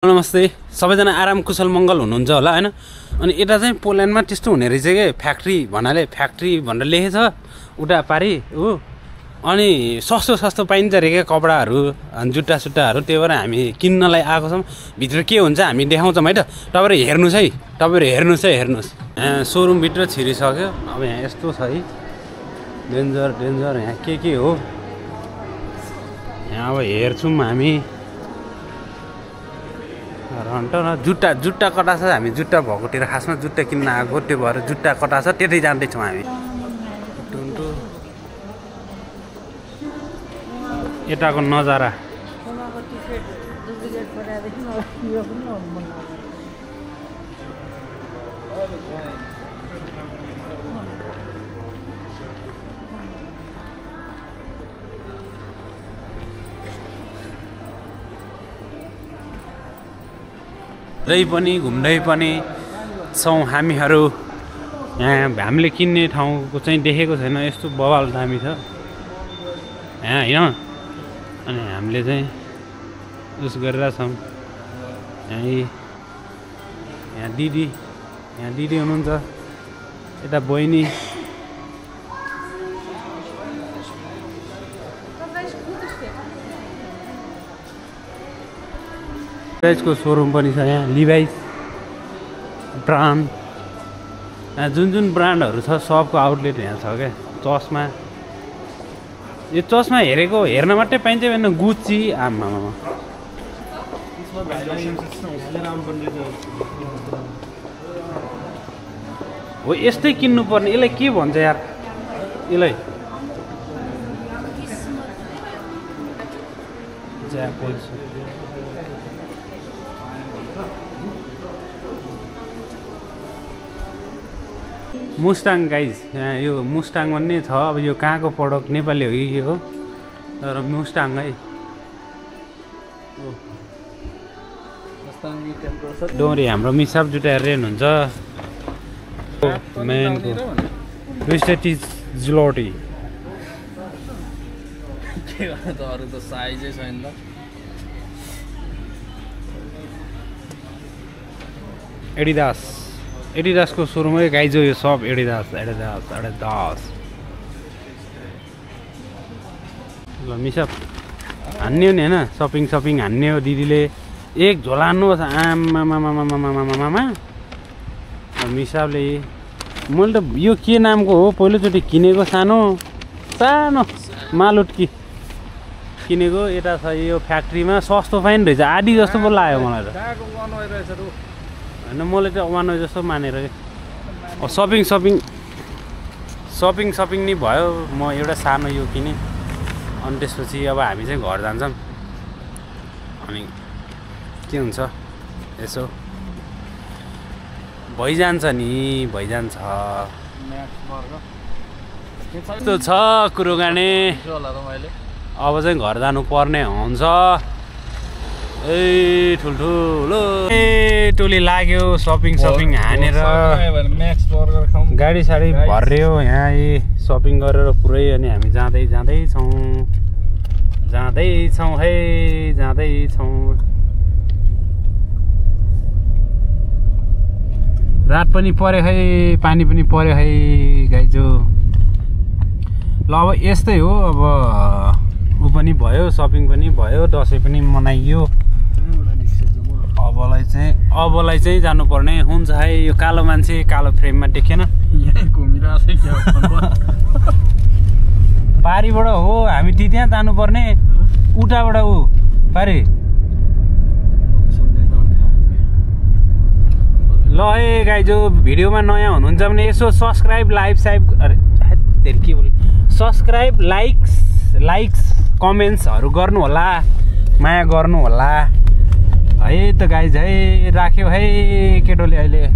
नमस्ते सबैजना आराम कुशल मङ्गल हुनुहुन्छ होला हैन। अनि यता चाहिँ पोल्यान्डमा त्यस्तो हुने रहेछ के फ्याक्ट्री भन्नाले फ्याक्ट्री भनेर लेखेछ उता पारी हो। अनि सस्तो पाइन्छ रे के कपडाहरू जुत्ता सुट्टाहरू। त्यही भएर हामी किन्नलाई आएको छौँ। भित्र के हुन्छ हामी देखाउँछौँ है त। तपाईँहरू हेर्नुहोस् है यहाँ सोरुम भित्र छिरिसक्यो। अब यहाँ यस्तो छ है डेन्जर यहाँ के हो यहाँ अब हेर्छौँ हामी। जुत्ता कटा छ। हामी जुत्ता भएकोतिर खासमा जुत्ता किन्न आएको त्यो भएर जुत्ता कटा छ त्यतै जाँदैछौँ हामी। यताको नजारा घुम्दै पनि छौँ हामीहरू। यहाँ हामीले किन्ने ठाउँको चाहिँ देखेको छैन। यस्तो बवाल दामी छ यहाँ होइन। अनि हामीले चाहिँ उस गरेर छौँ। यहाँ दिदी हुनुहुन्छ। यता बहिनी लिभाइसको सोरुम पनि छ यहाँ। लिभाइस ब्रान्ड जुन ब्रान्डहरू छ सबको आउटलेट यहाँ छ क्या। चस्मा यो चस्मा हेर्न मात्रै पाइन्छ भने गुच्ची आमामा हो यस्तै किन्नुपर्ने। यसलाई के भन्छ यार यसलाई मुस्टाङ गाइज। यहाँ यो मुस्टाङ भन्ने छ। अब यो कहाँको प्रडक्ट नेपाली हो कि के हो तर मुस्टाङ है। डोरी हाम्रो मिसाप जुटा रेन हुन्छ मेनको ट्विस्टेड जिलोटी एडिडासको सुरुमै गाइजो यो सब एडिडास ल मिसाप हान्ने हो नि होइन। सपिङ हान्ने हो। दिदीले एक झोला हान्नुहोस् आमामामामामामामामा। मिसापले मैले त यो के नामको हो पहिलोचोटि किनेको सानो मालुटकी किनेको। यता छ यो फ्याक्ट्रीमा सस्तो फाइन रहेछ। आधी जस्तो पो लाग्यो मलाई त होइन। मैले चाहिँ वान जस्तो मानेर सपिङ नि भयो। म एउटा सानो यो किनेँ। अनि त्यसपछि अब हामी चाहिँ घर जान्छौँ। अनि के हुन्छ यसो भइजान्छ यस्तो छ कुरो गाने। अब चाहिँ घर जानु पर्ने हुन्छ। ठुल्ठुलो टोली लाग्यो। सपिङ हानेर गाडी साडी भर्यो यहाँ सपिङ गरेर पुरै। अनि हामी जाँदैछौँ है। रात पनि पर्यो है पानी पनि पर्यो है गाइजो। ल अब यस्तै हो। अब ऊ पनि भयो सपिङ पनि भयो दसैँ पनि मनाइयो। अबलाई चाहिँ जानुपर्ने हुन्छ है। यो कालो मान्छे कालो फ्रेममा देखेन पारीबाट हो हामी त्यहाँ जानुपर्ने। उताबाट ऊ पारी ल है गाइजो। भिडियोमा नयाँ हुनुहुन्छ भने यसो सब्सक्राइब लाइक्स कमेन्ट्सहरू गर्नु होला। माया गर्नु होला है त गाइज है। राख्यो है केटोले अहिले।